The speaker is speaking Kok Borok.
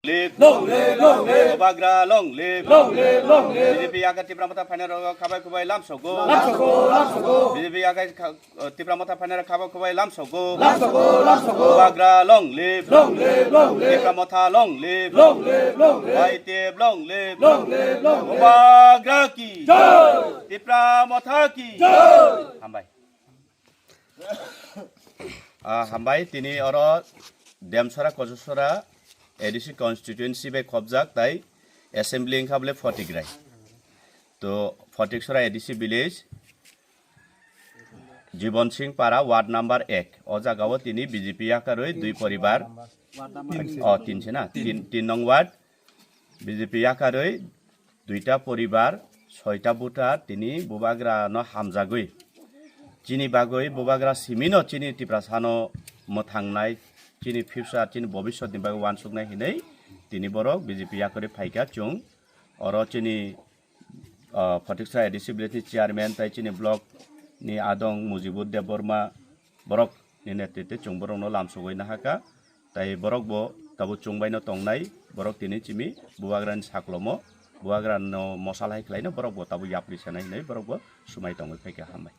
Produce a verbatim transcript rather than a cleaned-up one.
Live. Long live, long live. Bubagra long live. Long live, long live. B J P yakarwi Tipra Motha phainai rok khabai khubai lamsogo. Lamsogo, lamsogo. B J P yakarwi kha-, uh, Tipra Motha phainai rok khabai khubai lamsogo. Lamsogo, lamsogo. Bubagra long live. Long live, long live. Tipra Motha long live. Long live, long live. Waitep long live. Long live, long live. Bubagra ki. Jai. Tipra Motha ki. Jai. Hambai. Ah, hambai, tini oro Demsora Kosasora A D C constituency bai khobjak tai assembly wngkha bole Photigrai. To Photigsora A D C village, Jibon Singh Para, ward number ek. O jagao tini B J P yakarwi dui poribar, o, tin se na, tin, tin nong ward, B J P yakarwi duita poribar, soita voter tini Bubagra no hamjagwi. Chini bagwi Bubagra simino chini Tiprasano mwthangnai, chini future, chini bobiswt ni bagwi uansuknai hinwi tini borok B J P yakarwi phaikha chwng. Oro chini, ah, Photigsora A D C village ni chairman tai chini block ni adong Mujibur Debbarma borok ni netrite chwng borok no lamsogwi nahakha. Tai borok bo tabuk chwng bai no tongnai, borok tini chimi Bubagra ni saklomo, Bubagra no mosal hai khlai no borok bo tabuk yapri sanai hinwi borok bo swmai tongwi phaikha. Hambai.